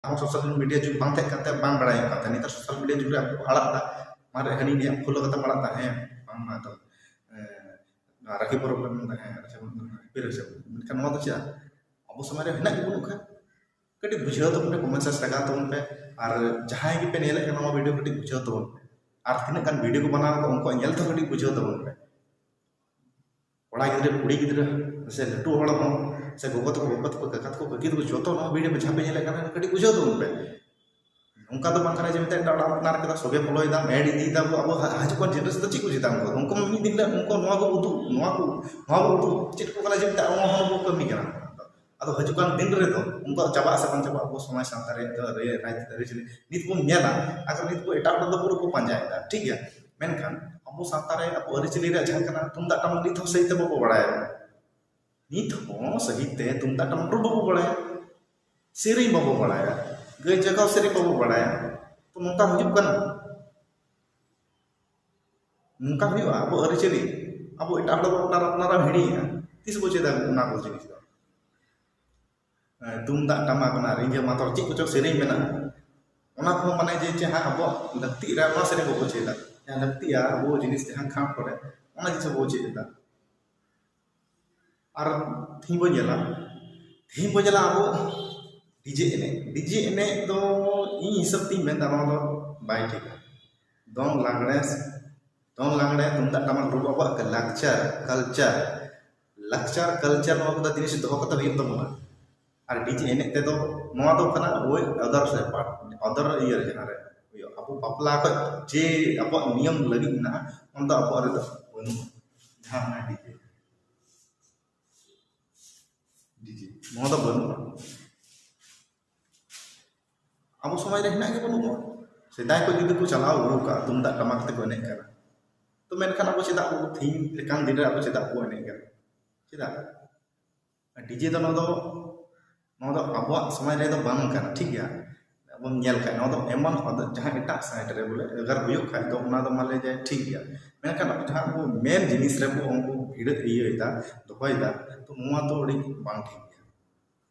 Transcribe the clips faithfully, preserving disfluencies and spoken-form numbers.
ᱟᱢ social media ᱡᱩᱜᱽ ᱵᱟᱝ ᱛᱟᱦᱮᱸ ᱠᱟᱱᱛᱮ ᱵᱟᱝ ᱵᱟᱲᱟᱭᱚᱜ ᱠᱟᱱ ᱛᱟᱦᱮᱸ᱾ ᱱᱮᱛᱟᱨ ᱥᱳᱥᱟᱞ ᱢᱤᱰᱤᱭᱟ ᱡᱩᱜᱽ ᱨᱮ ᱟᱵᱚ ᱟᱲᱟᱜ ᱮᱫᱟ, ᱢᱟᱨᱮ ᱦᱟᱹᱱᱤ ᱱᱤᱭᱟᱹ ᱯᱷᱳᱱ ᱠᱟᱛᱮ ᱟᱲᱟᱜ ᱮᱫᱟ, ᱦᱮᱸ ᱵᱟᱝ ᱢᱟ ᱫᱚ ᱨᱟᱠᱷᱤ ᱯᱚᱨᱚᱵᱽ ᱨᱮ ᱢᱮᱱᱫᱟ, ᱦᱮᱸ ᱨᱟᱠᱷᱤ ᱯᱚᱨᱚᱵᱽ ᱨᱮ ᱦᱮᱸ᱾ ᱢᱮᱱᱠᱷᱟᱱ ᱱᱚᱣᱟ ᱫᱚ ᱪᱮᱫ ᱟᱵᱚ ᱥᱚᱢᱟᱡᱽ ᱨᱮ ᱦᱮᱱᱟᱜ ᱜᱮ ᱵᱟᱹᱱᱩᱜ ᱠᱷᱟᱱ? ᱠᱟᱹᱴᱤᱡ ᱵᱩᱡᱷᱟᱹᱣ ᱛᱟᱵᱚᱱ ᱯᱮ, ᱠᱚᱢᱮᱱᱴ ᱥᱮᱥ ᱞᱟᱜᱟᱣ ᱛᱟᱵᱚᱱ ᱯᱮ᱾ ᱟᱨ ᱡᱟᱦᱟᱸᱭ ᱜᱮᱯᱮ ᱧᱮᱞᱮᱫ ᱠᱟᱱᱟ ᱱᱚᱣᱟ ᱵᱷᱤᱰᱤᱭᱳ, ᱠᱟᱹᱴᱤᱡ ᱵᱩᱡᱷᱟᱹᱣ ᱛᱟᱵᱚᱱ ᱯᱮ᱾ ᱟᱨ ᱛᱤᱱᱟᱹᱜ ᱜᱟᱱ ᱵᱷᱤᱰᱤᱭᱳ ᱠᱚ ᱵᱮᱱᱟᱣ ᱠᱟᱫᱟ, ᱩᱱᱠᱩᱣᱟᱜ ᱧᱮᱞ ᱛᱮᱦᱚᱸ ᱠᱟᱹᱴᱤᱡ ᱵᱩᱡᱷᱟᱹᱣ ᱛᱟᱵᱚᱱ ᱯᱮ᱾ ᱠᱚᱲᱟ ᱜᱤᱫᱽᱨᱟᱹ, ᱠᱩᱲᱤ ᱜᱤᱫᱽᱨᱟᱹ, ᱥᱮ ᱞᱟᱹᱴᱩ ᱦᱚᱲ ᱦᱚᱸ, ᱥᱮ ᱜᱚᱜᱚ ᱛᱟᱠᱚ, ᱵᱟᱵᱟ ᱛᱟᱠᱚ, ᱠᱟᱠᱟ ᱛᱟᱠᱚ, ᱠᱟᱹᱠᱤ ᱛᱟᱠᱚ, ᱡᱚᱛᱚ ᱱᱚᱣᱟ ᱵᱷᱤᱰᱤᱭᱳ ᱡᱟᱦᱟᱸ ᱯᱮ ᱧᱮᱞᱮᱫ ᱠᱟᱱᱟ, ᱠᱟᱹᱴᱤᱡ ᱵᱩᱡᱷᱟᱹᱣ ᱛᱟᱵᱚᱱ ᱯᱮ᱾ ᱱᱚᱝᱠᱟ ᱫᱚ ᱵᱟᱝ ᱠᱟᱱᱟ ᱡᱮ ᱢᱤᱫᱴᱮᱱ ᱮᱴᱟᱜ ᱚᱲᱟᱜ ᱟᱯᱱᱟᱨ ᱠᱮᱫᱟ, ᱥᱚᱜᱮ ᱯᱷᱚᱞᱚᱭᱮᱫᱟ, ᱮᱰ ᱤᱫᱤᱭᱮᱫᱟ ᱠᱚ᱾ ᱟᱵᱚ ᱦᱟ-, ᱦᱤᱡᱩᱜ ᱠᱟᱱ ᱡᱮᱱᱟᱨᱮᱥᱚᱱ ᱫᱚ ᱪᱮᱫ ᱠᱚ ᱪᱮᱫᱟ? ᱩᱱᱠᱩ, ᱩᱱᱠᱩ ᱢᱤᱫ ᱫᱤᱱ ᱦᱤᱞᱳᱜ ᱩᱱᱠᱩ ᱱᱚᱣᱟ ᱠᱚ ᱩᱫᱩᱜ, ᱱᱚᱣᱟ ᱠᱚ, ᱱᱚᱣᱟ ᱠᱚ ᱩᱫᱩᱜ ᱪᱮᱫ ᱠᱚ ᱠᱟᱱᱟ ᱡᱮ ᱢᱤᱫᱴᱮᱱ ᱚᱱᱟ ᱦᱚᱸ ᱵᱚ ᱠᱟᱹᱢᱤ ᱠᱟᱱᱟ᱾ ᱟᱫᱚ ᱦᱤᱡᱩᱜ ᱠᱟᱱ ᱫᱤᱱ ᱨᱮᱫᱚ ᱩᱱᱠᱩᱣᱟᱜ ᱪᱟᱵᱟᱜ ᱟᱥᱮ ᱵᱟᱝ ᱪᱟᱵᱟᱜ, ᱟᱵᱚ ᱥᱚᱢᱟᱡᱽ ᱥᱟᱶᱛᱟ ᱨᱮ ᱨᱟᱭ-, ᱨᱟᱭ-, ᱟᱹᱨᱤᱪᱟᱹᱞᱤ ᱱᱤᱛ ᱵᱚᱱ ᱧᱮᱞᱟ᱾ ᱟᱜᱟᱨ ᱱᱤᱛ ᱠᱚ ᱮᱴᱟᱜ ᱦᱚᱲ ᱫᱚ ᱯᱩᱨᱟᱹ ᱠᱚ ᱯᱟᱸᱡᱟᱭᱮᱫᱟ, ᱴᱷᱤᱠ ᱜᱮᱭᱟ, ᱢᱮᱱᱠᱷᱟᱱ ᱟᱵᱚ ᱥᱟᱶᱛᱟ ᱨᱮ ᱟᱵᱚ ᱟᱹᱨᱤᱪᱟᱹᱞᱤ ᱨᱮᱭᱟᱜ ᱡᱟᱦᱟᱸ ᱠᱟᱱᱟ ᱛᱩᱢᱫᱟᱜ ᱴᱟᱢᱟᱠ ᱱᱤᱛ ᱦᱚᱸ ᱥᱟᱹᱦᱤ ᱛᱮ ᱵᱟᱵᱚ ᱵᱟᱲᱟᱭᱟ᱾ ᱱᱤᱛ ᱦᱚᱸ ᱥᱟᱹᱦᱤ ᱛᱮ ᱛᱩᱢᱫᱟᱜ ᱴᱟᱢᱟᱠ ᱨᱩ ᱵᱟᱵᱚ ᱵᱟᱲᱟᱭᱟ, ᱥᱮᱨᱮᱧ ᱵᱟᱵᱚ ᱵᱟᱲᱟᱭᱟ, ᱜᱟᱹᱭ ᱡᱟᱜᱟᱣ ᱥᱮᱨᱮᱧ ᱵᱟᱵᱚ ᱵᱟᱲᱟᱭᱟ᱾ ᱛᱚ ᱱᱚᱝᱠᱟ ᱦᱩᱭᱩᱜ ᱠᱟᱱᱟ, ᱱᱚᱝᱠᱟ ᱦᱩᱭᱩᱜᱼᱟ ᱟᱵᱚ ᱟᱹᱨᱤᱪᱟᱹᱞᱤ᱾ ᱟᱵᱚ ᱮᱴᱟᱜ ᱦᱚᱲ ᱫᱚ ᱟᱯᱱᱟᱨ ᱟᱯᱱᱟᱨᱟᱜ ᱦᱤᱲᱤᱧᱮᱜᱼᱟ᱾ ᱛᱤᱥ ᱵᱚ ᱪᱮᱫᱟ ᱚᱱᱟ ᱠᱚ ᱡᱤᱱᱤᱥ ᱫᱚ? ᱦᱮᱸ, ᱛᱩᱢᱫᱟᱜ ᱴᱟᱢᱟᱠ ᱚᱱᱟ ᱨᱤᱸᱡᱟᱹ ᱢᱟᱛᱚᱨ ᱪᱮᱫ ᱠᱚᱪᱚ ᱥᱮᱨᱮᱧ ᱢᱮᱱᱟᱜᱼᱟ, ᱚᱱᱟ ᱠᱚᱦᱚᱸ ᱢᱟᱱᱮ ᱡᱮ ᱡᱟᱦᱟᱸ ᱟᱵᱚᱣᱟᱜ ᱞᱟᱹᱠᱛᱤᱜ ᱨᱮ ᱚᱱᱟ ᱥᱮᱨᱮᱧ ᱵᱟᱵᱚ ᱪᱮᱫᱟ᱾ ᱡᱟᱦᱟᱸ ᱞᱟᱹᱠᱛᱤᱜᱼᱟ ᱟᱵᱚ ᱡᱤᱱᱤᱥ ᱡᱟᱦᱟᱸ ᱠᱷᱟᱢ ᱠᱚᱨᱮ, ᱚᱱᱟ ᱡᱤᱱᱤᱥ ᱵᱟᱵᱚ ᱪᱮᱫ ᱮᱫᱟ᱾ ᱟᱨ ᱛᱮᱦᱮᱧ ᱵᱚ ᱧᱮᱞᱟ, ᱛᱮᱦᱮᱧ ᱵᱚ ᱧᱮᱞᱟ ᱟᱵᱚ ᱰᱤᱡᱮ ᱮᱱᱮᱡ, ᱰᱤᱡᱮ ᱮᱱᱮᱡ ᱫᱚ ᱤᱧ ᱦᱤᱥᱟᱹᱵ ᱛᱤᱧ ᱢᱮᱱᱫᱟ ᱱᱚᱣᱟ ᱫᱚ ᱵᱟᱭ ᱴᱷᱤᱠᱟ᱾ ᱫᱚᱝ ᱞᱟᱜᱽᱲᱮ, ᱫᱚᱝ ᱞᱟᱜᱽᱲᱮ, ᱛᱩᱢᱫᱟᱜ ᱴᱟᱢᱟᱠ ᱨᱩ ᱟᱵᱚᱣᱟᱜ ᱞᱟᱠᱪᱟᱨ, ᱠᱟᱞᱪᱟᱨ, ᱞᱟᱠᱪᱟᱨ, ᱠᱟᱞᱪᱟᱨ, ᱱᱚᱣᱟ ᱠᱚᱫᱚ ᱡᱤᱱᱤᱥ ᱫᱚᱦᱚ ᱠᱟᱛᱮ ᱦᱩᱭᱩᱜ ᱛᱟᱵᱚᱱᱟ᱾ ᱟᱨ ᱰᱤᱡᱮ ᱮᱱᱮᱡ ᱛᱮᱫᱚ ᱱᱚᱣᱟ ᱫᱚ ᱠᱟᱱᱟ ᱳᱭ ᱚᱫᱚᱨ ᱥᱮ ᱯᱟᱴ, ᱚᱫᱚᱨ ᱤᱭᱟᱹ ᱨᱮ ᱡᱟᱦᱟᱸ ᱨᱮ ᱦᱩᱭᱩᱜᱼᱟ᱾ ᱟᱵᱚ ᱵᱟᱯᱞᱟ ᱠᱷᱚᱡ ᱡᱮ ᱟᱵᱚᱣᱟᱜ ᱱᱤᱭᱚᱢ ᱞᱟᱹᱜᱤᱫ ᱢᱮᱱᱟᱜᱼᱟ, ᱚᱱᱟ ᱫᱚ ᱟᱵᱚᱣᱟᱜ ᱨᱮᱫᱚ ᱵᱟᱹᱱᱩᱜᱼᱟ᱾ ᱡᱟᱦᱟᱸ ᱚᱱᱟ ᱰᱤᱡᱮ, ᱰᱤᱡᱮ, ᱱᱚᱣᱟ ᱫᱚ ᱵᱟᱹᱱᱩᱜᱼᱟ᱾ ᱟᱵᱚ ᱥᱚᱢᱟᱡᱽ ᱨᱮ ᱦᱮᱱᱟᱜ ᱜᱮ ᱵᱟᱹᱱᱩᱜᱼᱟ᱾ ᱥᱮᱫᱟᱭ ᱠᱷᱚᱡ ᱡᱩᱫᱤ ᱠᱚ ᱪᱟᱞᱟᱣ ᱟᱹᱜᱩ ᱠᱟᱜᱼᱟ, ᱛᱩᱢᱫᱟᱜ ᱴᱟᱢᱟᱠ ᱛᱮᱠᱚ ᱮᱱᱮᱡ ᱠᱟᱱᱟ, ᱛᱚ ᱢᱮᱱᱠᱷᱟᱱ ᱟᱵᱚ ᱪᱮᱫᱟᱜ ᱵᱚ, ᱛᱮᱦᱮᱧ ᱞᱮᱠᱟᱱ ᱫᱤᱱ ᱨᱮ ᱟᱵᱚ ᱪᱮᱫᱟᱜ ᱵᱚ ᱮᱱᱮᱡ ᱠᱟᱱᱟ? ᱪᱮᱫᱟᱜ? ᱰᱤᱡᱮ ᱫᱚ ᱱᱚᱣᱟ ᱫᱚ, ᱱᱚᱣᱟ ᱫᱚ ᱟᱵᱚᱣᱟᱜ ᱥᱚᱢᱟᱡᱽ ᱨᱮᱫᱚ ᱵᱟᱝ ᱠᱟᱱᱟ, ᱴᱷᱤᱠ ᱜᱮᱭᱟ? ᱵᱚᱱ ᱧᱮᱞ ᱠᱷᱟᱡ ᱱᱚᱣᱟ ᱫᱚ ᱮᱢᱚᱱ ᱟᱫᱚ ᱡᱟᱦᱟᱸ ᱮᱴᱟᱜ ᱥᱟᱭᱤᱰ ᱨᱮ ᱵᱚᱞᱮ ᱟᱜᱟᱨ ᱦᱩᱭᱩᱜ ᱠᱷᱟᱡ ᱫᱚ ᱚᱱᱟ ᱫᱚ ᱢᱟᱱᱮ ᱡᱮ ᱴᱷᱤᱠ ᱜᱮᱭᱟ, ᱢᱮᱱᱠᱷᱟᱱ ᱟᱵᱚ ᱡᱟᱦᱟᱸ ᱟᱵᱚ ᱢᱮᱱ ᱡᱤᱱᱤᱥ ᱨᱮᱵᱚ ᱩᱱᱠᱩ ᱵᱷᱤᱲᱟᱹᱜ ᱤᱭᱟᱹᱭᱮᱫᱟ, ᱫᱚᱦᱚᱭᱮᱫᱟ, ᱛᱚ ᱱᱚᱣᱟ ᱫᱚ ᱟᱹᱰᱤ ᱵᱟᱝ ᱴᱷᱤᱠ ᱜᱮᱭᱟ᱾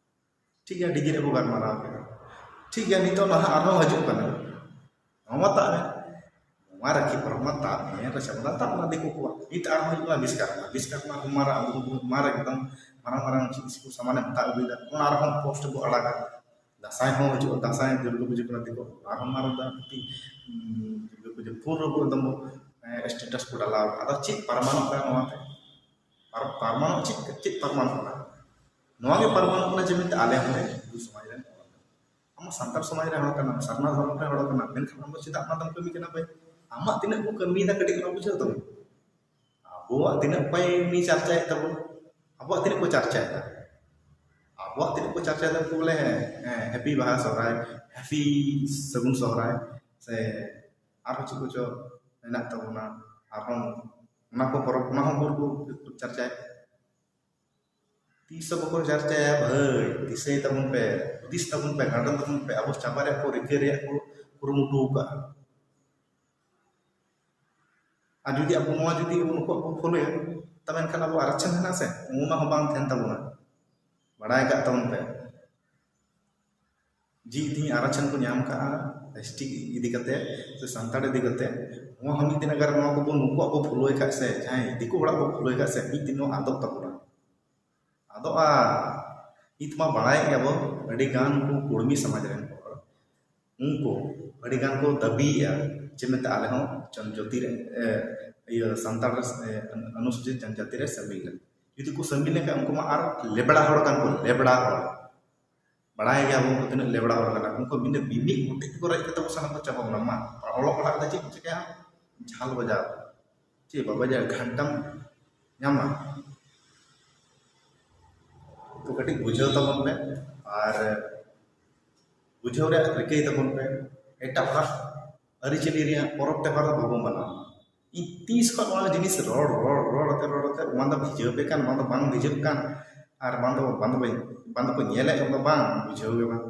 ᱴᱷᱤᱠ ᱜᱮᱭᱟ, ᱰᱤᱡᱮ ᱨᱮᱵᱚ ᱜᱟᱞᱢᱟᱨᱟᱣ ᱠᱮᱫᱟ, ᱴᱷᱤᱠ ᱜᱮᱭᱟ, ᱱᱤᱛᱚᱜ ᱱᱟᱦᱟᱜ ᱟᱨᱦᱚᱸ ᱦᱤᱡᱩᱜ ᱠᱟᱱᱟ, ᱱᱚᱣᱟ ᱛᱟᱵ ᱢᱮ, ᱱᱚᱣᱟ ᱨᱟᱹᱠᱷᱤ ᱯᱚᱨᱚᱵᱽ ᱢᱟ ᱛᱟᱵ ᱢᱮ, ᱨᱟᱪᱟ ᱵᱚᱱ ᱛᱟᱵ ᱚᱱᱟ ᱫᱤᱠᱩ ᱠᱚᱣᱟᱜ᱾ ᱱᱤᱛ ᱟᱨᱦᱚᱸ ᱦᱤᱡᱩᱜ ᱠᱟᱱᱟ ᱵᱤᱥᱠᱟᱨᱢᱟ, ᱵᱤᱥᱠᱟᱨᱢᱟ ᱟᱨᱦᱚᱸ ᱢᱟᱨᱟ, ᱟᱵᱚ ᱦᱚᱸᱵᱚᱱ ᱢᱟᱨᱟ ᱮᱠᱫᱚᱢ ᱢᱟᱨᱟᱝ ᱢᱟᱨᱟᱝ ᱪᱮᱫ ᱥᱠᱩᱞ ᱥᱟᱢᱟᱱᱮ ᱦᱟᱛᱟᱣ ᱟᱹᱜᱩᱭᱮᱫᱟ, ᱚᱱᱟ ᱟᱨᱦᱚᱸ ᱯᱳᱥᱴ ᱵᱚ ᱟᱲᱟᱜᱟ᱾ ᱫᱟᱸᱥᱟᱭ ᱦᱚᱸ ᱦᱤᱡᱩᱜᱼᱟ, ᱫᱟᱸᱥᱟᱭ ᱫᱩᱨᱜᱟᱹ ᱯᱩᱡᱟᱹ ᱠᱟᱱᱟ ᱫᱤᱠᱩ, ᱟᱨᱦᱚᱸ ᱢᱟᱨᱟ ᱫᱚ ᱢᱤᱫᱴᱤᱡ, ᱩᱸ, ᱫᱩᱨᱜᱟᱹ ᱯᱩᱡᱟᱹ ᱯᱩᱨᱟᱹ ᱵᱚ ᱮᱠᱫᱚᱢ ᱵᱚ, ᱮᱸ, ᱥᱴᱮᱴᱟᱥ ᱠᱚ ᱰᱟᱞᱟᱣ ᱟᱠᱟᱫᱟ᱾ ᱟᱫᱚ ᱪᱮᱫ ᱯᱟᱨᱢᱟᱱᱚᱜ ᱠᱟᱱᱟ ᱱᱚᱣᱟᱛᱮ? ᱯᱟᱨ-, ᱯᱟᱨᱢᱟᱱᱚᱜ ᱪᱮᱫ, ᱪᱮᱫ ᱯᱟᱨᱢᱟᱱᱚᱜ ᱠᱟᱱᱟ? ᱱᱚᱣᱟ ᱜᱮ ᱯᱟᱨᱢᱟᱱᱚᱜ ᱠᱟᱱᱟ ᱡᱮ ᱢᱮᱱᱛᱮ ᱟᱞᱮ ᱦᱚᱸᱞᱮ ᱦᱤᱱᱫᱩ ᱥᱚᱢᱟᱡᱽ ᱨᱮᱱ ᱦᱚᱲ ᱠᱟᱱᱟ᱾ ᱟᱢ ᱢᱟ ᱥᱟᱱᱛᱟᱲ ᱥᱚᱢᱟᱡᱽ ᱨᱮ ᱦᱚᱲ ᱠᱟᱱᱟᱢ, ᱥᱟᱨᱱᱟ ᱫᱷᱚᱨᱚᱢ ᱨᱮ ᱦᱚᱲ ᱠᱟᱱᱟᱢ, ᱢᱮᱱᱠᱷᱟᱱ ᱟᱢ ᱫᱚ ᱪᱮᱫᱟᱜ ᱚᱱᱟ ᱫᱚᱢ ᱠᱟᱹᱢᱤ ᱠᱟᱱᱟ ᱵᱷᱟᱹᱭ? ᱟᱢᱟᱜ ᱛᱤᱱᱟᱹᱜ ᱠᱚ ᱠᱟᱹᱢᱤᱭᱮᱫᱟ ᱠᱟᱹᱴᱤᱡ ᱚᱱᱟ ᱵᱩᱡᱷᱟᱹᱣ ᱛᱟᱵᱚᱱ᱾ ᱟᱵᱚᱣᱟᱜ ᱛᱤᱱᱟᱹᱜ ᱯᱟᱭ ᱩᱱᱤ ᱪᱟᱨᱪᱟᱭᱮᱫ ᱛᱟᱵᱚᱱ, ᱟᱵᱚᱣᱟᱜ ᱛᱤᱱᱟᱹᱜ ᱠᱚ ᱪᱟᱨᱪᱟᱭᱮᱫᱟ, ᱟᱵᱚᱣᱟᱜ ᱛᱤᱱᱟᱹᱜ ᱠᱚ ᱪᱟᱨᱪᱟᱭᱮᱫᱟ ᱩᱱᱠᱩ ᱵᱚᱞᱮ, ᱦᱮᱸ, ᱦᱮᱸ, ᱦᱮᱯᱤ ᱵᱟᱦᱟ ᱥᱚᱦᱨᱟᱭ, ᱦᱮᱯᱤ ᱥᱟᱹᱜᱩᱱ ᱥᱚᱦᱨᱟᱭ, ᱥᱮ ᱟᱨᱦᱚᱸ ᱪᱮᱫ ᱠᱚᱪᱚ ᱢᱮᱱᱟᱜ ᱛᱟᱵᱚᱱᱟ, ᱟᱨᱦᱚᱸ ᱚᱱᱟ ᱠᱚ ᱯᱚᱨᱚᱵᱽ, ᱚᱱᱟ ᱦᱚᱸ ᱵᱚᱱ ᱠᱚ ᱪᱟᱨᱪᱟᱭᱟ᱾ ᱛᱤᱥ ᱦᱚᱸ ᱵᱟᱠᱚ ᱪᱟᱨᱪᱟᱭᱟ ᱵᱷᱟᱹᱭ, ᱫᱤᱥᱟᱹᱭ ᱛᱟᱵᱚᱱ ᱯᱮ, ᱦᱩᱫᱤᱥ ᱛᱟᱵᱚᱱ ᱯᱮ, ᱜᱟᱰᱚᱱ ᱛᱟᱵᱚᱱ ᱯᱮ, ᱟᱵᱚ ᱪᱟᱵᱟ ᱨᱮᱭᱟᱜ ᱠᱚ ᱨᱤᱠᱟᱹ ᱨᱮᱭᱟᱜ ᱠᱚ ᱠᱩᱨᱩᱢᱩᱴᱩ ᱟᱠᱟᱫᱼᱟ᱾ ᱟᱨ ᱡᱩᱫᱤ ᱟᱵᱚ ᱱᱚᱣᱟ ᱡᱩᱫᱤ ᱱᱩᱠᱩᱣᱟᱜ ᱵᱚᱱ ᱯᱷᱳᱞᱳᱭᱟ, ᱛᱚᱵᱮ ᱮᱱᱠᱷᱟᱱ ᱟᱵᱚ ᱟᱨᱟᱠᱪᱷᱚᱱ ᱦᱮᱱᱟᱜ ᱥᱮ, ᱚᱱᱟ ᱦᱚᱸ ᱵᱟᱝ ᱛᱟᱦᱮᱱ ᱛᱟᱵᱚᱱᱟ᱾ ᱵᱟᱲᱟᱭ ᱠᱟᱜ ᱛᱟᱵᱚᱱ ᱯᱮ, ᱡᱤ ᱛᱤᱦᱤᱧ ᱟᱨᱟᱠᱪᱷᱚᱱ ᱠᱚ ᱧᱟᱢ ᱠᱟᱜᱼᱟ ᱮᱥ ᱴᱤ ᱤᱫᱤ ᱠᱟᱛᱮ ᱥᱮ ᱥᱟᱱᱛᱟᱲ ᱤᱫᱤ ᱠᱟᱛᱮ, ᱱᱚᱣᱟ ᱦᱚᱸ ᱢᱤᱫ ᱫᱤᱱ ᱟᱜᱟᱨ ᱱᱚᱣᱟ ᱠᱚᱵᱚᱱ, ᱱᱩᱠᱩᱣᱟᱜ ᱵᱚ ᱯᱷᱳᱞᱳᱭ ᱠᱷᱟᱡ ᱥᱮ ᱡᱟᱦᱟᱸᱭ ᱫᱤᱠᱩ ᱦᱚᱲᱟᱜ ᱵᱚ ᱯᱷᱳᱞᱳᱭ ᱠᱷᱟᱡ ᱥᱮ, ᱢᱤᱫ ᱫᱤᱱ ᱱᱚᱣᱟ ᱟᱫᱚᱜ ᱛᱟᱵᱚᱱᱟ᱾ ᱟᱫᱚᱜᱼᱟ᱾ ᱱᱤᱛ ᱢᱟ ᱵᱟᱲᱟᱭ ᱜᱮᱭᱟ ᱵᱚ, ᱟᱹᱰᱤ ᱜᱟᱱ ᱠᱚ ᱠᱩᱲᱢᱤ ᱥᱚᱢᱟᱡᱽ ᱨᱮᱱ ᱦᱚᱲ, ᱩᱱᱠᱩ ᱟᱹᱰᱤ ᱜᱟᱱ ᱠᱚ ᱫᱟᱹᱵᱤᱭᱮᱫᱼᱟ ᱡᱮ ᱢᱮᱱᱛᱮ ᱟᱞᱮ ᱦᱚᱸ ᱡᱚᱱᱡᱟᱹᱛᱤ ᱨᱮ, ᱮ, ᱤᱭᱟᱹ, ᱥᱟᱱᱛᱟᱲ ᱨᱮ, ᱮ, ᱚᱱᱩᱥᱩᱪᱤᱛ ᱡᱚᱱᱡᱟᱹᱛᱤ ᱨᱮ ᱥᱟᱹᱢᱤᱞ ᱞᱮ᱾ ᱡᱩᱫᱤ ᱠᱚ ᱥᱟᱹᱢᱤᱞ ᱞᱮᱱᱠᱷᱟᱱ ᱩᱱᱠᱩ ᱢᱟ ᱟᱨ ᱞᱮᱵᱲᱟ ᱦᱚᱲ ᱠᱟᱱ ᱠᱚ, ᱞᱮᱵᱲᱟ ᱦᱚᱲ᱾ ᱵᱟᱲᱟᱭ ᱜᱮᱭᱟ ᱵᱚᱱ ᱩᱱᱠᱩ ᱛᱤᱱᱟᱹᱜ ᱞᱮᱵᱲᱟ ᱦᱚᱲ ᱠᱟᱱᱟ ᱠᱚ᱾ ᱩᱱᱠᱩ ᱢᱤᱫ, ᱢᱤᱢᱤᱫ ᱜᱚᱴᱮᱡ ᱛᱮᱠᱚ ᱨᱮᱡ ᱠᱟᱛᱮ ᱠᱚ ᱥᱟᱱᱟᱢ ᱠᱚ ᱪᱟᱵᱟ ᱵᱚᱱᱟ᱾ ᱢᱟ, ᱚᱞᱚᱜ ᱯᱟᱲᱦᱟᱜ ᱠᱟᱛᱮ ᱪᱮᱫ ᱠᱚ ᱪᱤᱠᱟᱹᱭᱟ? ᱡᱷᱟᱞ ᱵᱟᱡᱟᱣ᱾ ᱪᱮᱫ ᱵᱟᱵᱟ ᱡᱟ ᱜᱷᱟᱱᱴᱟᱢ ᱧᱟᱢᱟ? ᱛᱚ ᱠᱟᱹᱴᱤᱡ ᱵᱩᱡᱷᱟᱹᱣ ᱛᱟᱵᱚᱱ ᱯᱮ, ᱟᱨ ᱵᱩᱡᱷᱟᱹᱣ ᱨᱮᱭᱟᱜ ᱨᱤᱠᱟᱹᱭ ᱛᱟᱵᱚᱱ ᱯᱮ᱾ ᱮᱴᱟᱜ ᱦᱚᱲᱟᱜ ᱟᱹᱨᱤᱪᱟᱹᱞᱤ ᱨᱮᱭᱟᱜ ᱯᱚᱨᱚᱵᱽ ᱛᱮᱣᱦᱟᱨ ᱫᱚ ᱵᱟᱵᱚᱱ ᱢᱟᱱᱟᱣᱟ᱾ ᱤᱧ ᱛᱤᱥ ᱠᱷᱚᱱ ᱱᱚᱣᱟ ᱡᱤᱱᱤᱥ ᱨᱚᱲ, ᱨᱚᱲ, ᱨᱚᱲ ᱟᱛᱮ, ᱨᱚᱲ ᱟᱛᱮ, ᱵᱟᱝ ᱫᱚ ᱵᱷᱤᱡᱟᱹᱣ ᱯᱮ ᱠᱟᱱ, ᱵᱟᱝ ᱫᱚ ᱵᱟᱝ ᱵᱷᱤᱡᱟᱹᱜ ᱠᱟᱱ, ᱟᱨ ᱵᱟᱝ ᱫᱚ, ᱵᱟᱝ ᱫᱚ ᱵᱟᱹᱧ, ᱵᱟᱝ ᱫᱚᱠᱚ ᱧᱮᱞᱮᱫ ᱠᱟᱱ ᱫᱚ ᱵᱟᱝ, ᱵᱩᱡᱷᱟᱹᱣ ᱜᱮ ᱵᱟᱝ᱾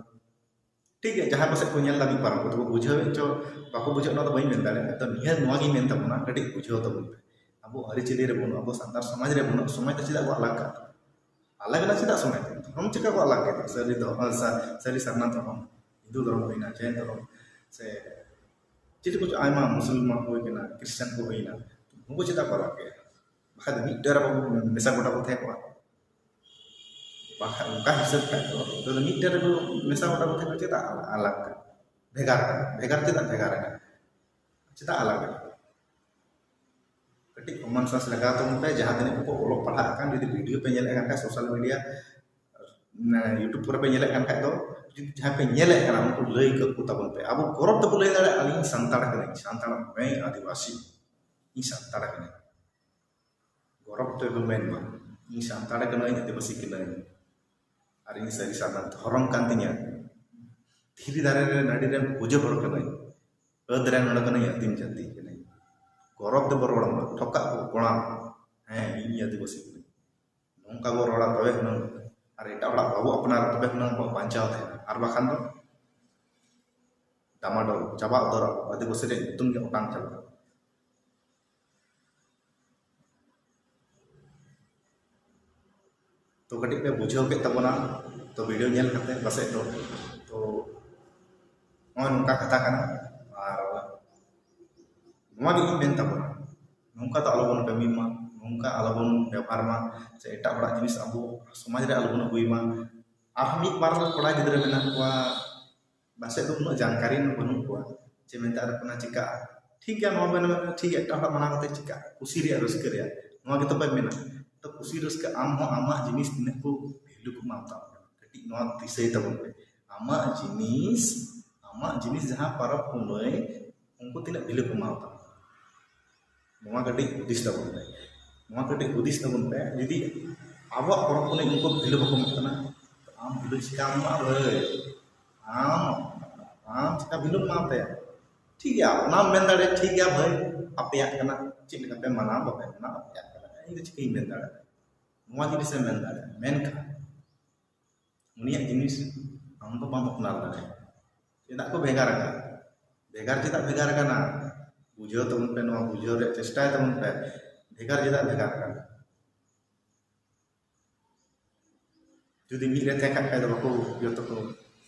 ᱴᱷᱤᱠ ᱜᱮᱭᱟ, ᱡᱟᱦᱟᱸᱭ ᱯᱟᱥᱮᱡ ᱠᱚ ᱧᱮᱞ ᱫᱟ ᱢᱤᱫ ᱵᱟᱨ, ᱩᱱᱠᱩ ᱫᱚᱠᱚ ᱵᱩᱡᱷᱟᱹᱣ ᱪᱚ ᱵᱟᱠᱚ ᱵᱩᱡᱷᱟᱹᱣ, ᱚᱱᱟ ᱫᱚ ᱵᱟᱹᱧ ᱢᱮᱱ ᱫᱟᱲᱮᱭᱟᱜᱼᱟ᱾ ᱛᱚ ᱱᱤᱭᱟᱹ ᱱᱚᱣᱟ ᱜᱤᱧ ᱢᱮᱱ ᱛᱟᱵᱚᱱᱟ, ᱠᱟᱹᱴᱤᱡ ᱵᱩᱡᱷᱟᱹᱣ ᱛᱟᱵᱚᱱ ᱯᱮ᱾ ᱟᱵᱚ ᱟᱹᱨᱤᱪᱟᱹᱞᱤ ᱨᱮ ᱵᱟᱹᱱᱩᱜ, ᱟᱵᱚ ᱥᱟᱱᱛᱟᱲ ᱥᱚᱢᱟᱡᱽ ᱨᱮ ᱵᱟᱹᱱᱩᱜ, ᱥᱚᱢᱟᱡᱽ ᱫᱚ ᱪᱮᱫᱟᱜ ᱠᱚ ᱟᱞᱟᱜᱽ ᱠᱟᱜ? ᱟᱞᱟᱜᱽ ᱮᱱᱟ ᱪᱮᱫᱟᱜ ᱥᱚᱢᱟᱡᱽ? ᱫᱷᱚᱨᱚᱢ ᱪᱮᱠᱟ ᱠᱚ ᱟᱞᱟᱜᱽ ᱠᱮᱫᱟ? ᱥᱟᱹᱨᱤ ᱫᱚ, ᱥᱟ-, ᱥᱟᱹᱨᱤ ᱥᱟᱨᱱᱟ ᱫᱷᱚᱨᱚᱢ᱾ ᱦᱤᱱᱫᱩ ᱫᱷᱚᱨᱚᱢ ᱦᱩᱭᱱᱟ, ᱡᱮᱱ ᱫᱷᱚᱨᱚᱢ, ᱥᱮ ᱪᱮᱫ ᱠᱚᱪᱚ ᱟᱭᱢᱟ, ᱢᱩᱥᱞᱢᱟᱱ ᱦᱩᱭ ᱠᱟᱱᱟ, ᱠᱷᱨᱤᱥᱴᱟᱱ ᱠᱚ ᱦᱩᱭᱱᱟ, ᱩᱱᱠᱩ ᱪᱮᱫᱟᱜ ᱠᱚ ᱟᱞᱟᱜᱽ ᱠᱮᱜᱼᱟ? ᱵᱟᱠᱷᱟᱡ ᱫᱚ ᱢᱤᱫᱴᱮᱱ ᱨᱮᱵᱚ ᱢᱮᱥᱟ ᱜᱚᱴᱟ ᱵᱚ ᱛᱟᱦᱮᱸ ᱠᱚᱜᱼᱟ᱾ ᱵᱟᱠᱷᱟᱡ ᱚᱱᱠᱟ ᱦᱤᱥᱟᱹᱵ ᱠᱷᱟᱡ ᱫᱚ, ᱛᱚ ᱢᱤᱫᱴᱮᱱ ᱨᱮᱵᱚ ᱢᱮᱥᱟ ᱜᱚᱴᱟ ᱵᱚ ᱛᱟᱦᱮᱸ ᱠᱚᱜᱼᱟ, ᱪᱮᱫᱟᱜ ᱟᱞᱟᱜᱽ ᱠᱟᱱᱟ? ᱵᱷᱮᱜᱟᱨ ᱠᱟᱱᱟ᱾ ᱵᱷᱮᱜᱟᱨ ᱪᱮᱫᱟᱜ ᱵᱷᱮᱜᱟᱨ ᱠᱟᱱᱟ? ᱪᱮᱫᱟᱜ ᱟᱞᱟᱜᱽ ᱠᱟᱱᱟ? ᱠᱟᱹᱴᱤᱡ common sense ᱞᱟᱜᱟᱣ ᱛᱟᱵᱚᱱ ᱯᱮ᱾ ᱡᱟᱦᱟᱸ ᱛᱤᱱᱟᱹᱜ ᱠᱚ ᱚᱞᱚᱜ ᱯᱟᱲᱦᱟᱜ ᱠᱟᱱ, ᱡᱩᱫᱤ video ᱯᱮ ᱧᱮᱞᱮᱫ ᱠᱟᱱ ᱠᱷᱟᱡ, social media, YouTube ᱠᱚᱨᱮ ᱯᱮ ᱧᱮᱞᱮᱫ ᱠᱟᱱ ᱠᱷᱟᱡ ᱫᱚ, ᱡᱩᱫᱤ ᱡᱟᱦᱟᱸᱭ ᱯᱮ ᱧᱮᱞᱮᱫ ᱠᱟᱱᱟ, ᱩᱱᱠᱩ ᱞᱟᱹᱭ ᱠᱟᱠᱚ ᱛᱟᱵᱚᱱ ᱯᱮ᱾ ᱟᱵᱚ ᱜᱚᱨᱚᱵ ᱛᱮᱵᱚ ᱞᱟᱹᱭ ᱫᱟᱲᱮᱭᱟᱜᱼᱟ, "ᱟᱹᱞᱤᱧ ᱥᱟᱱᱛᱟᱲ ᱠᱟᱹᱱᱟᱹᱧ, ᱥᱟᱱᱛᱟᱲ ᱢᱟᱱᱮ ᱟᱹᱫᱤᱵᱟᱹᱥᱤ, ᱤᱧ ᱥᱟᱱᱛᱟᱲ ᱠᱟᱹᱱᱟᱹᱧ᱾" ᱜᱚᱨᱚᱵ ᱛᱮᱵᱚ ᱢᱮᱱ ᱢᱟ, "ᱤᱧ ᱥᱟᱱᱛᱟᱲ ᱠᱟᱹᱱᱟᱹᱧ, ᱟᱹᱫᱤᱵᱟᱹᱥᱤ ᱠᱟᱹᱱᱟᱹᱧ, ᱟᱨ ᱤᱧ ᱥᱟᱹᱨᱤ ᱥᱟᱨᱱᱟ ᱫᱷᱚᱨᱚᱢ ᱠᱟᱱ ᱛᱤᱧᱟ, ᱫᱷᱤᱨᱤ ᱫᱟᱨᱮ ᱨᱮ ᱱᱟᱹᱲᱤ ᱨᱮᱱ ᱯᱩᱡᱟᱹ ᱦᱚᱲ ᱠᱟᱹᱱᱟᱹᱧ, ᱟᱹᱫ ᱨᱮᱱ ᱦᱚᱲ ᱠᱟᱹᱱᱟᱹᱧ, ᱟᱹᱫᱤᱢ ᱡᱟᱹᱛᱤ ᱠᱟᱹᱱᱟᱹᱧ᱾" ᱜᱚᱨᱚᱵ ᱛᱮᱵᱚ ᱨᱚᱲ ᱢᱟ, ᱴᱷᱚᱠᱟᱜ ᱠᱚ ᱠᱚᱲᱟᱢ, "ᱦᱮᱸ, ᱤᱧ ᱟᱹᱫᱤᱵᱟᱹᱥᱤ ᱠᱟᱹᱱᱟᱹᱧ᱾" ᱱᱚᱝᱠᱟ ᱵᱚ ᱨᱚᱲᱟ, ᱛᱚᱵᱮ ᱦᱩᱱᱟᱹᱝ, ᱟᱨ ᱮᱴᱟᱜ ᱦᱚᱲᱟᱜ ᱵᱟᱵᱚ ᱟᱯᱱᱟᱨᱟ, ᱛᱚᱵᱮ ᱦᱩᱱᱟᱹᱝ ᱟᱵᱚᱣᱟᱜ ᱵᱟᱧᱪᱟᱣ ᱛᱟᱦᱮᱱᱟ᱾ ᱟᱨ ᱵᱟᱠᱷᱟᱱ ᱫᱚ ᱰᱟᱢᱟᱰᱳᱞ ᱪᱟᱵᱟ ᱩᱛᱟᱹᱨᱚᱜᱼᱟ, ᱟᱹᱫᱤᱵᱟᱹᱥᱤ ᱨᱮᱭᱟᱜ ᱧᱩᱛᱩᱢ ᱜᱮ ᱚᱴᱟᱝ ᱪᱟᱵᱟᱜᱼᱟ᱾ ᱛᱚ ᱠᱟᱹᱴᱤᱡ ᱯᱮ ᱵᱩᱡᱷᱟᱹᱣ ᱠᱮᱫ ᱛᱟᱵᱚᱱᱟ, ᱛᱚ video ᱧᱮᱞ ᱠᱟᱛᱮ ᱯᱟᱥᱮᱡ ᱫᱚ, ᱛᱚ ᱱᱚᱜᱼᱚᱭ ᱱᱚᱝᱠᱟ ᱠᱟᱛᱷᱟ ᱠᱟᱱᱟ᱾ ᱟᱨ ᱱᱚᱣᱟ ᱜᱮ ᱤᱧ ᱢᱮᱱ ᱛᱟᱵᱚᱱᱟ, ᱱᱚᱝᱠᱟ ᱫᱚ ᱟᱞᱚᱵᱚᱱ ᱠᱟᱹᱢᱤ ᱢᱟ, ᱱᱚᱝᱠᱟ ᱟᱞᱚᱵᱚᱱ ᱵᱮᱵᱚᱦᱟᱨ ᱢᱟ, ᱥᱮ ᱮᱴᱟᱜ ᱦᱚᱲᱟᱜ ᱡᱤᱱᱤᱥ ᱟᱵᱚ ᱥᱚᱢᱟᱡᱽ ᱨᱮ ᱟᱞᱚᱵᱚᱱ ᱟᱹᱜᱩᱭ ᱢᱟ᱾ ᱟᱨᱦᱚᱸ ᱢᱤᱫ ᱵᱟᱨ ᱠᱚᱲᱟ ᱜᱤᱫᱽᱨᱟᱹ ᱢᱮᱱᱟᱜ ᱠᱚᱣᱟ, ᱯᱟᱥᱮᱡ ᱫᱚ ᱩᱱᱟᱹᱜ ᱡᱟᱱᱠᱟᱨᱤ ᱦᱚᱸ ᱵᱟᱹᱱᱩᱜ ᱠᱚᱣᱟ, ᱡᱮ ᱢᱮᱱᱛᱮ ᱟᱨ ᱠᱟᱱᱟ ᱪᱤᱠᱟᱹᱜᱼᱟ᱾ ᱴᱷᱤᱠ ᱜᱮᱭᱟ, ᱱᱚᱣᱟ ᱵᱮᱱ ᱢᱮᱱᱟ, ᱴᱷᱤᱠ ᱜᱮᱭᱟ, ᱮᱴᱟᱜ ᱦᱚᱲᱟᱜ ᱢᱟᱱᱟᱣ ᱠᱟᱛᱮ ᱪᱤᱠᱟᱹᱜᱼᱟ? ᱠᱩᱥᱤ ᱨᱮᱭᱟᱜ, ᱨᱟᱹᱥᱠᱟᱹ ᱨᱮᱭᱟᱜ, ᱱᱚᱣᱟ ᱜᱮᱛᱚ ᱯᱮ ᱢᱮᱱᱟ᱾ ᱛᱚ ᱠᱩᱥᱤ ᱨᱟᱹᱥᱠᱟᱹ ᱟᱢ ᱦᱚᱸ ᱟᱢᱟᱜ ᱡᱤᱱᱤᱥ ᱛᱤᱱᱟᱹᱜ ᱠᱚ value ᱠᱚ ᱮᱢᱟᱢ ᱛᱟᱢ ᱠᱟᱱᱟ, ᱠᱟᱹᱴᱤᱡ ᱱᱚᱣᱟ ᱫᱤᱥᱟᱹᱭ ᱛᱟᱵᱚᱱ ᱯᱮ᱾ ᱟᱢᱟᱜ ᱡᱤᱱᱤᱥ, ᱟᱢᱟᱜ ᱡᱤᱱᱤᱥ ᱡᱟᱦᱟᱸ ᱯᱚᱨᱚᱵᱽ ᱯᱩᱱᱟᱹᱭ, ᱩᱱᱠᱩ ᱛᱤᱱᱟᱹᱜ value ᱠᱚ ᱮᱢᱟᱢ ᱛᱟᱢ ᱠᱟᱱᱟ, ᱱᱚᱣᱟ ᱠᱟᱹᱴᱤᱡ ᱦᱩᱫᱤᱥ ᱛᱟᱵᱚᱱ ᱯᱮ᱾ ᱱᱚᱣᱟ ᱠᱟᱹᱴᱤᱡ ᱦᱩᱫᱤᱥ ᱛᱟᱵᱚᱱ ᱯᱮ᱾ ᱡᱩᱫᱤ ᱟᱵᱚᱣᱟᱜ ᱯᱚᱨᱚᱵᱽ ᱯᱩᱱᱟᱹᱭ ᱩᱱᱠᱩ value ᱵᱟᱠᱚ ᱮᱢᱚᱜ ᱠᱟᱱᱟ, ᱛᱚ ᱟᱢ value ᱪᱤᱠᱟᱢ ᱮᱢᱟ ᱵᱷᱟᱹᱭ? ᱟᱢ, ᱟᱢ ᱪᱤᱠᱟ value ᱮᱢᱟ ᱛᱟᱭᱟ? ᱴᱷᱤᱠ ᱜᱮᱭᱟ, ᱚᱱᱟᱢ ᱢᱮᱱ ᱫᱟᱲᱮᱭᱟᱜᱼᱟ, ᱴᱷᱤᱠ ᱜᱮᱭᱟ ᱵᱷᱟᱹᱭ, ᱟᱯᱮᱭᱟᱜ ᱠᱟᱱᱟ, ᱪᱮᱫ ᱞᱮᱠᱟ ᱯᱮ ᱢᱟᱱᱟᱣ ᱵᱟᱯᱮ ᱢᱟᱱᱟᱣ, ᱟᱯᱮᱭᱟᱜ ᱠᱟᱱᱟ, ᱤᱧ ᱫᱚ ᱪᱤᱠᱟᱹᱧ ᱢᱮᱱ ᱫᱟᱲᱮᱭᱟᱜᱼᱟ? ᱱᱚᱣᱟ ᱡᱤᱱᱤᱥᱮᱢ ᱢᱮᱱ ᱫᱟᱲᱮᱭᱟᱜᱼᱟ, ᱢᱮᱱᱠᱷᱟᱱ ᱩᱱᱤᱭᱟᱜ ᱡᱤᱱᱤᱥ ᱟᱢ ᱫᱚ ᱵᱟᱢ ᱟᱯᱱᱟᱨ ᱫᱟᱲᱮᱭᱟᱜᱼᱟ᱾ ᱪᱮᱫᱟᱜ ᱠᱚ ᱵᱷᱮᱜᱟᱨ ᱟᱠᱟᱱᱟ? ᱵᱷᱮᱜᱟᱨ ᱪᱮᱫᱟᱜ ᱵᱷᱮᱜᱟᱨ ᱟᱠᱟᱱᱟ? ᱵᱩᱡᱷᱟᱹᱣ ᱛᱟᱵᱚᱱ ᱯᱮ, ᱱᱚᱣᱟ ᱵᱩᱡᱷᱟᱹᱣ ᱨᱮᱭᱟᱜ ᱪᱮᱥᱴᱟᱭ ᱛᱟᱵᱚᱱ ᱯᱮ, ᱵᱷᱮᱜᱟᱨ ᱪᱮᱫᱟᱜ ᱵᱷᱮᱜᱟᱨ ᱟᱠᱟᱱᱟ? ᱡᱩᱫᱤ ᱢᱤᱫ ᱨᱮ ᱛᱟᱦᱮᱸ ᱠᱷᱟᱱ ᱫᱚ ᱵᱟᱠᱚ, ᱡᱚᱛᱚ ᱠᱚ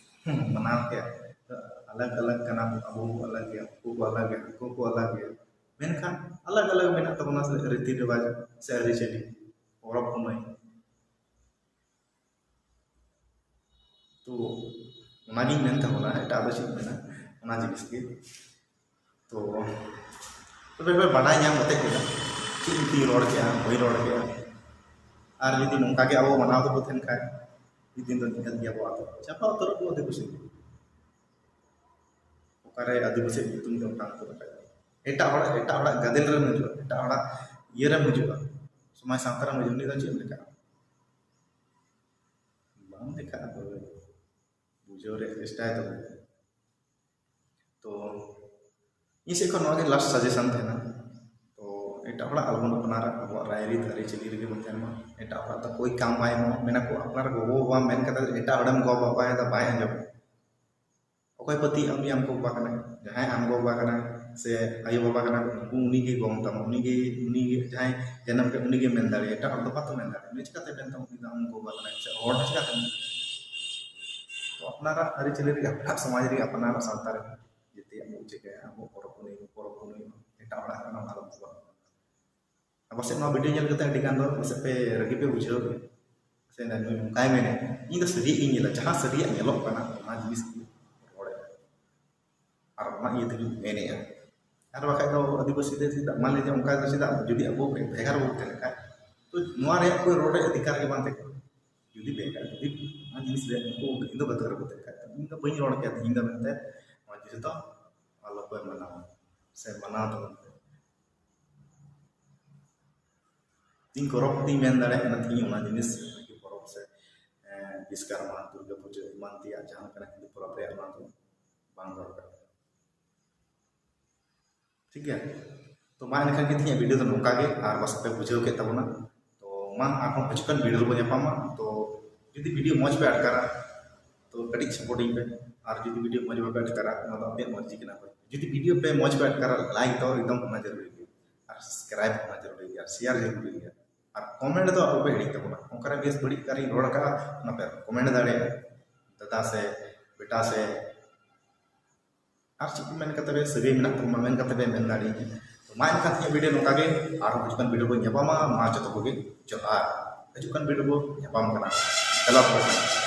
ᱢᱟᱱᱟᱣ ᱠᱮᱫ, ᱟᱞᱟᱜᱽ ᱟᱞᱟᱜᱽ ᱠᱟᱱᱟ ᱵᱚᱱ, ᱟᱵᱚ ᱵᱚ ᱟᱞᱟᱜᱽ ᱜᱮᱭᱟ, ᱩᱱᱠᱩ ᱠᱚ ᱟᱞᱟᱜᱽ ᱜᱮᱭᱟ, ᱩᱱᱠᱩ ᱠᱚ ᱟᱞᱟᱜᱽ ᱜᱮᱭᱟ, ᱢᱮᱱᱠᱷᱟᱱ ᱟᱞᱟᱜᱽ ᱟᱞᱟᱜᱽ ᱢᱮᱱᱟᱜ ᱛᱟᱵᱚᱱᱟ ᱥᱮ ᱨᱤᱛᱤ ᱨᱮᱣᱟᱡᱽ ᱥᱮ ᱟᱹᱨᱤᱪᱟᱹᱞᱤ, ᱯᱚᱨᱚᱵᱽ ᱯᱩᱱᱟᱹᱭ᱾ ᱛᱚ ᱚᱱᱟᱜᱤᱧ ᱢᱮᱱ ᱛᱟᱵᱚᱱᱟ, ᱮᱴᱟᱜ ᱫᱚ ᱪᱮᱫ ᱤᱧ ᱢᱮᱱᱟ, ᱚᱱᱟ ᱡᱤᱱᱤᱥ ᱜᱮ᱾ ᱛᱚ ᱛᱚᱵᱮ ᱯᱮ ᱵᱟᱰᱟᱭ ᱧᱟᱢ ᱠᱟᱛᱮ ᱜᱮ ᱪᱮᱫ ᱤᱧ ᱨᱚᱲ ᱠᱮᱜᱼᱟ, ᱵᱟᱹᱧ ᱨᱚᱲ ᱠᱮᱜᱼᱟ᱾ ᱟᱨ ᱡᱩᱫᱤ ᱱᱚᱝᱠᱟ ᱜᱮ ᱟᱵᱚ ᱢᱟᱱᱟᱣ ᱛᱮᱵᱚ ᱛᱟᱦᱮᱱ ᱠᱷᱟᱱ, ᱢᱤᱫ ᱫᱤᱱ ᱫᱚ ᱱᱤᱦᱟᱹᱛ ᱜᱮ ᱟᱵᱚ ᱟᱫᱚ ᱪᱟᱵᱟ ᱩᱛᱟᱹᱨᱚᱜ ᱵᱚ ᱟᱹᱫᱤᱵᱟᱹᱥᱤ᱾ ᱚᱠᱟᱨᱮ ᱟᱹᱫᱤᱵᱟᱹᱥᱤ ᱧᱩᱛᱩᱢ ᱛᱮ ᱚᱱᱠᱟ ᱠᱚ ᱨᱟᱠᱟᱵ? ᱮᱴᱟᱜ ᱦᱚᱲᱟᱜ, ᱮᱴᱟᱜ ᱦᱚᱲᱟᱜ ᱜᱟᱫᱮᱞ ᱨᱮᱢ ᱦᱤᱡᱩᱜᱼᱟ, ᱮᱴᱟᱜ ᱦᱚᱲᱟᱜ ᱤᱭᱟᱹ ᱨᱮᱢ ᱦᱤᱡᱩᱜᱼᱟ, ᱥᱚᱢᱟᱡᱽ ᱥᱟᱶᱛᱟ ᱨᱮᱢ ᱦᱤᱡᱩᱜᱼᱟ, ᱩᱱᱤ ᱫᱚ ᱪᱮᱫ ᱮᱢ ᱞᱮᱠᱟᱜᱼᱟ? ᱵᱟᱢ ᱞᱮᱠᱷᱟᱜᱼᱟ᱾ ᱛᱚᱵᱮ ᱵᱩᱡᱷᱟᱹᱣ ᱨᱮᱭᱟᱜ ᱪᱮᱥᱴᱟᱭ ᱛᱟᱵᱚᱱ᱾ ᱛᱚ ᱤᱧ ᱥᱮᱫ ᱠᱷᱚᱱ ᱱᱚᱣᱟ ᱜᱮ ᱞᱟᱥᱴ ᱥᱟᱡᱮᱥᱚᱱ ᱛᱟᱦᱮᱱᱟ᱾ ᱛᱚ ᱮᱴᱟᱜ ᱦᱚᱲᱟᱜ ᱟᱞᱚᱵᱚᱱ ᱟᱯᱱᱟᱨᱟ, ᱟᱵᱚᱣᱟᱜ ᱨᱟᱭᱨᱤᱛ ᱟᱹᱨᱤᱪᱟᱹᱞᱤ ᱨᱮᱜᱮ ᱵᱚᱱ ᱛᱟᱦᱮᱱ ᱢᱟ᱾ ᱮᱴᱟᱜ ᱦᱚᱲᱟᱜ ᱫᱚ ᱠᱳᱭ ᱠᱟᱢ ᱵᱟᱭ ᱮᱢᱟ᱾ ᱢᱮᱱᱟ ᱠᱚ ᱟᱯᱱᱟᱨ ᱜᱚᱜᱚ ᱵᱟᱵᱟ ᱢᱮᱱ ᱠᱟᱛᱮ ᱮᱴᱟᱜ ᱦᱚᱲᱮᱢ ᱜᱚ ᱵᱟᱵᱟᱭᱮᱫᱟ, ᱵᱟᱭ ᱟᱸᱡᱚᱢᱟ᱾ ᱚᱠᱚᱭ ᱯᱟᱹᱛᱭᱟᱹᱜ ᱟᱢ ᱟᱢ ᱜᱚ ᱵᱟᱵᱟ ᱠᱟᱱᱟᱭ? ᱡᱟᱦᱟᱸᱭ ᱟᱢ ᱜᱚ ᱵᱟᱵᱟ ᱠᱟᱱᱟᱭ ᱥᱮ ᱟᱭᱳ ᱵᱟᱵᱟ ᱠᱟᱱᱟ ᱠᱚ, ᱩᱱᱠᱩ ᱩᱱᱤ ᱜᱮ ᱜᱚ ᱢᱮᱛᱟᱢᱟ, ᱩᱱᱤ ᱜᱮ, ᱩᱱᱤ ᱜᱮ ᱡᱟᱦᱟᱸᱭ ᱡᱟᱱᱟᱢ ᱠᱮᱫ ᱩᱱᱤ ᱜᱮ ᱢᱮᱱ ᱫᱟᱲᱮᱭᱟᱜᱼᱟ, ᱮᱴᱟᱜ ᱦᱚᱲ ᱫᱚ ᱵᱟᱠᱚ ᱢᱮᱱ ᱫᱟᱲᱮᱭᱟᱜᱼᱟ᱾ ᱩᱱᱤ ᱪᱤᱠᱟᱛᱮ ᱢᱮᱱ ᱛᱟᱢᱟ ᱩᱱᱤ ᱫᱚ ᱟᱢ ᱜᱚ ᱵᱟᱵᱟ ᱠᱟᱱᱟᱭ ᱥᱮ ᱦᱚᱲ ᱪᱤᱠᱟᱛᱮ ᱢᱮᱱ? ᱛᱚ ᱟᱯᱱᱟᱨᱟᱜ ᱟᱹᱨᱤᱪᱟᱹᱞᱤ ᱨᱮᱜᱮ, ᱟᱯᱱᱟᱨᱟᱜ ᱥᱚᱢᱟᱡᱽ ᱨᱮᱜᱮ, ᱟᱯᱱᱟᱨᱟᱜ ᱥᱟᱶᱛᱟ ᱨᱮ ᱡᱮᱛᱮᱭᱟᱜ ᱵᱚ ᱪᱤᱠᱟᱹᱭᱟ, ᱟᱵᱚ ᱯᱚᱨᱚᱵᱽ ᱯᱩᱱᱟᱹᱭ, ᱯᱚᱨᱚᱵᱽ ᱯᱩᱱᱟᱹᱭ ᱮᱴᱟᱜ ᱦᱚᱲᱟᱜ ᱠᱟᱱᱟ, ᱚᱱᱟ ᱫᱚ ᱵᱟᱝ᱾ ᱟᱨ ᱯᱟᱥᱮᱡ ᱱᱚᱣᱟ ᱵᱷᱤᱰᱤᱭᱳ ᱧᱮᱞ ᱠᱟᱛᱮ ᱟᱹᱰᱤ ᱜᱟᱱ ᱫᱚ ᱯᱟᱥᱮᱡ ᱯᱮ ᱨᱟᱹᱜᱤ ᱯᱮ ᱵᱩᱡᱷᱟᱹᱣ ᱠᱮᱫᱟ᱾ ᱥᱮ ᱱᱩᱭ ᱱᱚᱝᱠᱟᱭ ᱢᱮᱱᱮᱫ, ᱤᱧ ᱫᱚ ᱥᱟᱹᱨᱤᱭᱟᱜ ᱤᱧ ᱧᱮᱞᱟ, ᱡᱟᱦᱟᱸ ᱥᱟᱹᱨᱤᱭᱟᱜ ᱧᱮᱞᱚᱜ ᱠᱟᱱᱟ ᱚᱱᱟ ᱡᱤᱱᱤᱥ ᱜᱮ ᱨᱚᱲᱮᱫ, ᱟᱨ ᱚᱱᱟ ᱤᱭᱟᱹ ᱛᱮᱜᱮᱧ ᱢᱮᱱᱮᱫᱼᱟ᱾ ᱟᱨ ᱵᱟᱠᱷᱟᱡ ᱫᱚ ᱟᱹᱫᱤᱵᱟᱹᱥᱤ ᱛᱮ ᱪᱮᱫᱟᱜ, ᱢᱟᱱ ᱞᱮ ᱡᱮ ᱚᱱᱠᱟ ᱫᱚ ᱪᱮᱫᱟᱜ, ᱡᱩᱫᱤ ᱟᱵᱚ ᱵᱷᱮᱜᱟᱨ ᱵᱚᱱ ᱛᱟᱦᱮᱸ ᱞᱮᱱᱠᱷᱟᱱ, ᱛᱚ ᱱᱚᱣᱟ ᱨᱮᱭᱟᱜ ᱠᱳᱭ ᱨᱚᱲ ᱨᱮᱭᱟᱜ ᱚᱫᱷᱤᱠᱟᱨ ᱜᱮ ᱵᱟᱝ ᱛᱟᱦᱮᱸ ᱠᱟᱱᱟ᱾ ᱡᱩᱫᱤ ᱵᱷᱮᱜᱟᱨ, ᱡᱩᱫᱤ ᱚᱱᱟ ᱡᱤᱱᱤᱥ ᱨᱮ ᱩᱱᱠᱩ ᱤᱧ ᱫᱚ ᱵᱟᱹᱛᱟᱹᱨ ᱨᱮᱠᱚ ᱛᱟᱦᱮᱸ ᱠᱷᱟᱡ, ᱤᱧ ᱫᱚ ᱵᱟᱹᱧ ᱨᱚᱲ ᱠᱮᱭᱟ ᱛᱮᱦᱮᱧ ᱫᱚ ᱢᱮᱱᱛᱮ, ᱱᱚᱣᱟ ᱡᱤᱱᱤᱥ ᱫᱚ ᱟᱞᱚ ᱯᱮ ᱢᱟᱱᱟᱣᱟ ᱥᱮ ᱢᱟᱱᱟᱣ ᱛᱟᱵᱚᱱ ᱯᱮ᱾ ᱤᱧ ᱜᱚᱨᱚᱵ ᱛᱤᱧ ᱢᱮᱱ ᱫᱟᱲᱮᱭᱟᱜ ᱠᱟᱱᱟ ᱛᱤᱦᱤᱧ ᱚᱱᱟ ᱡᱤᱱᱤᱥ ᱟᱨᱠᱤ ᱯᱚᱨᱚᱵᱽ ᱥᱮ, ᱮᱸ, ᱵᱤᱥᱠᱟᱨᱢᱟ, ᱫᱩᱨᱜᱟᱹ ᱯᱩᱡᱟᱹ ᱮᱢᱟᱱ ᱛᱮᱭᱟᱜ ᱡᱟᱦᱟᱸ ᱞᱮᱠᱟᱱᱟᱜ ᱦᱤᱱᱫᱩ ᱯᱚᱨᱚᱵᱽ ᱨᱮᱭᱟᱜ ᱚᱱᱟ ᱫᱚ ᱵᱟᱝ ᱫᱚᱨᱠᱟᱨ᱾ ᱴᱷᱤᱠ ᱜᱮᱭᱟ? ᱛᱚ ᱢᱟ ᱮᱱᱠᱷᱟᱱ ᱜᱮ ᱛᱤᱦᱤᱧᱟᱜ ᱵᱷᱤᱰᱤᱭᱳ ᱫᱚ ᱱᱚᱝᱠᱟ ᱜᱮ, ᱟᱨ ᱯᱟᱥᱮᱡ ᱯᱮ ᱵᱩᱡᱷᱟᱹᱣ ᱠᱮᱫ ᱛᱟᱵᱚᱱᱟ᱾ ᱛᱚ ᱢᱟ ᱟᱨᱦᱚᱸ ᱦᱤᱡᱩᱜ ᱠᱟᱱ ᱵᱷᱤᱰᱤᱭᱳ ᱨᱮᱵᱚᱱ ᱧᱟᱯᱟᱢᱟ᱾ ᱛᱚ ᱡᱩᱫᱤ ᱵᱷᱤᱰᱤᱭᱳ ᱢᱚᱡᱽ ᱯᱮ ᱟᱴᱠᱟᱨᱟ, ᱛᱚ ᱠᱟᱹᱴᱤᱡ ᱥᱟᱯᱳᱨᱴᱤᱝ ᱯᱮ, ᱟᱨ ᱡᱩᱫᱤ ᱵᱷᱤᱰᱤᱭᱳ ᱢᱚᱡᱽ ᱵᱟᱯᱮ ᱟᱴᱠᱟᱨᱟ, ᱚᱱᱟ ᱫᱚ ᱟᱯᱮᱭᱟᱜ ᱢᱚᱨᱡᱤ ᱠᱟᱱᱟ᱾ ᱡᱩᱫᱤ ᱵᱷᱤᱰᱤᱭᱳ ᱯᱮ ᱢᱚᱡᱽ ᱯᱮ ᱟᱴᱠᱟᱨᱟ, ᱞᱟᱭᱤᱠ ᱫᱚ ᱮᱠᱫᱚᱢ ᱚᱱᱟ ᱡᱟᱹᱨᱩᱲᱤ ᱜᱮᱭᱟ, ᱟᱨ ᱥᱟᱵᱥᱠᱨᱟᱭᱤᱵ ᱚᱱᱟ ᱡᱟᱹᱨᱩᱲᱤ ᱜᱮᱭᱟ, ᱟᱨ ᱥᱮᱭᱟᱨ ᱡᱟᱹᱨᱩᱲᱤ ᱜᱮᱭᱟ, ᱟᱨ ᱠᱚᱢᱮᱱᱴ ᱫᱚ ᱟᱞᱚ ᱯᱮ ᱦᱤᱲᱤᱧ ᱛᱟᱵᱚᱱᱟ᱾ ᱚᱱᱠᱟᱨᱮ ᱵᱮᱥ ᱵᱟᱹᱲᱤᱡ ᱚᱠᱟᱨᱤᱧ ᱨᱚᱲ ᱟᱠᱟᱫᱼᱟ, ᱚᱱᱟ ᱯᱮ ᱠᱚᱢᱮᱱᱴ ᱫᱟᱲᱮᱭᱟᱜᱼᱟ᱾ ᱫᱟᱫᱟ ᱥᱮ ᱵᱮᱴᱟ ᱥᱮ ᱟᱨ ᱪᱮᱫ ᱠᱚ ᱢᱮᱱ ᱠᱟᱛᱮ ᱯᱮ ᱥᱟᱹᱜᱟᱹᱭ ᱢᱮᱱᱟᱜ ᱛᱟᱵᱚᱱᱟ ᱢᱮᱱ ᱠᱟᱛᱮ ᱯᱮ ᱢᱮᱱ ᱫᱟᱲᱮᱭᱟᱜᱼᱟ᱾ ᱛᱚ ᱢᱟ ᱮᱱᱠᱷᱟᱱ ᱛᱮᱦᱮᱧᱟᱜ ᱵᱷᱤᱰᱤᱭᱳ ᱱᱚᱝᱠᱟ ᱜᱮ, ᱟᱨᱦᱚᱸ ᱦᱤᱡᱩᱜ ᱠᱟᱱ ᱵᱷᱤᱰᱤᱭᱳ ᱵᱚᱱ ᱧᱟᱯᱟᱢᱟ᱾ ᱢᱟ ᱡᱚᱛᱚ ᱠᱚᱜᱮ ᱡᱚᱦᱟᱨ, ᱦᱤᱡᱩᱜ ᱠᱟᱱ ᱵᱷᱤᱰᱤᱭᱳ ᱵᱚᱱ ᱧᱟᱯᱟᱢ ᱠᱟᱱᱟ᱾ ᱪᱟᱞᱟᱣ ᱛᱚᱵᱮ ᱠᱷᱟᱱ᱾